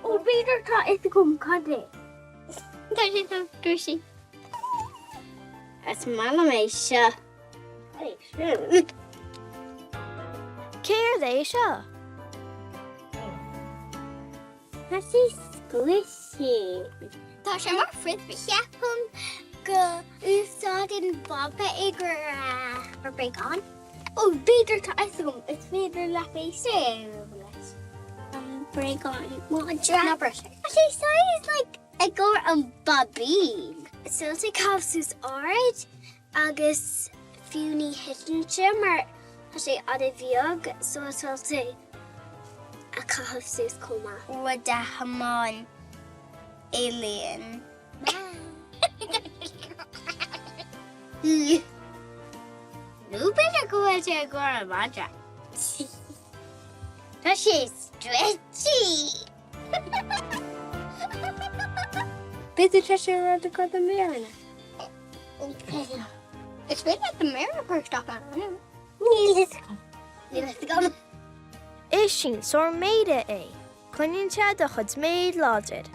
Ó b'fhéidir tá fhios agam cad é. Tá sé so squishy. Is maith liom é seo. Cad é sin? Céard é seo? Tá sé squishy. Tá sé mar frisbee. Ceapaim go úsáideann Baba é go mar bréagán. Ó b'fhéidir tá fhios agam is féidir leat é seo a dhéanamh leis an bréagán madra. Ná brush. Tá sé saghas like i gcomhair an baibín. Is féidir é caitheamh suas ard agus fiú ní thiteann sé mar tá sé an-bheag so is féidir é a chaitheamh suas chomh maith. Rud a thiomáin alien. Nó b'fhéidir go bhfuil sé i gcomhair an mhadra. Tá sé stretchy! B'fhéidir tá sé rud i gcomhair do mhéaranna. Is féidir leat do mhéar a chur isteach ann. Níl fhios agam. Níl fhios agam. Is sínteoir méire é. Coinníonn sé do chuid méar láidir.